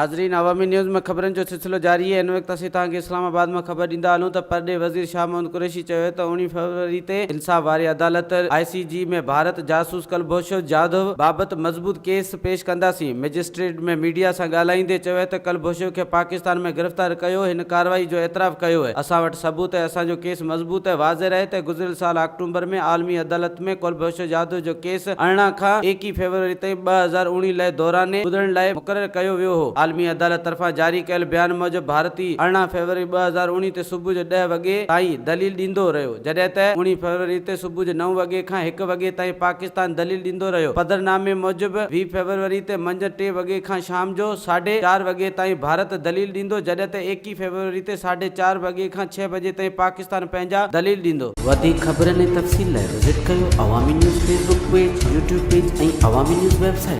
ناظرين عوامي نيوز ۾ خبرن جو سلسلو جاري آهي، هن وقت اسين توهان کي اسلام آباد مان خبر ڏيندا هلون ته پرڏيهي وزير شاهه محمود قريشي چيو آهي ته اوڻيهه فيبروري تي انصاف واري عدالت آء سي جي ۾ ڀارت جاسوس ڪلڀوشن جاڌو بابت مضبوط ڪيس پيش ڪنداسين، مئجسٽريٽ ۾ ميڊيا سان ڳالهائيندي چيو آهي ته ڪلڀوشن کي پاڪستان ۾ گرفتار ڪيو هن ڪارروائي جو اعتراف ڪيو آهي، اسان وٽ ثبوت ۽ اسان جو ڪيس مضبوط ۽ واضح رهي ته گذريل سال آڪٽومبر ۾ عالمي عدالت ۾ ڪلڀوشن جاڌو جو ڪيس 18 کان 21 فيبروري تائين 2019 لاء دوراني ٻڌڻي لاء مقرر ڪيو ويو هو. عالمي عدالت طرفان جاري ڪيل بيان موجب ڀارتي 18 فيبروري 2019 تي صبح جو ڏهه وڳي تائين دليل ڏيندو رهيو جڏهن ته 19 فيبروري تي صبح جو نو وڳي کان هڪ وڳي تائين پاڪستان دليل ڏيندو رهيو. پڌرنامي موجب 20 فيبروري تي منجهند ٽي وڳي کان شام جو ساڍي چار وڳي تائين ڀارت دليل ڏيندو جڏهن ته 21 فيبروري تي ساڍي چار وڳي کان ڇهه بجي تائين پاڪستان پنهنجا دليل ڏيندو. وڌيڪ خبرن ۽ تفصيل لاء وزٽ ڪيو Awami news Facebook page, YouTube page ۽ Awami news website.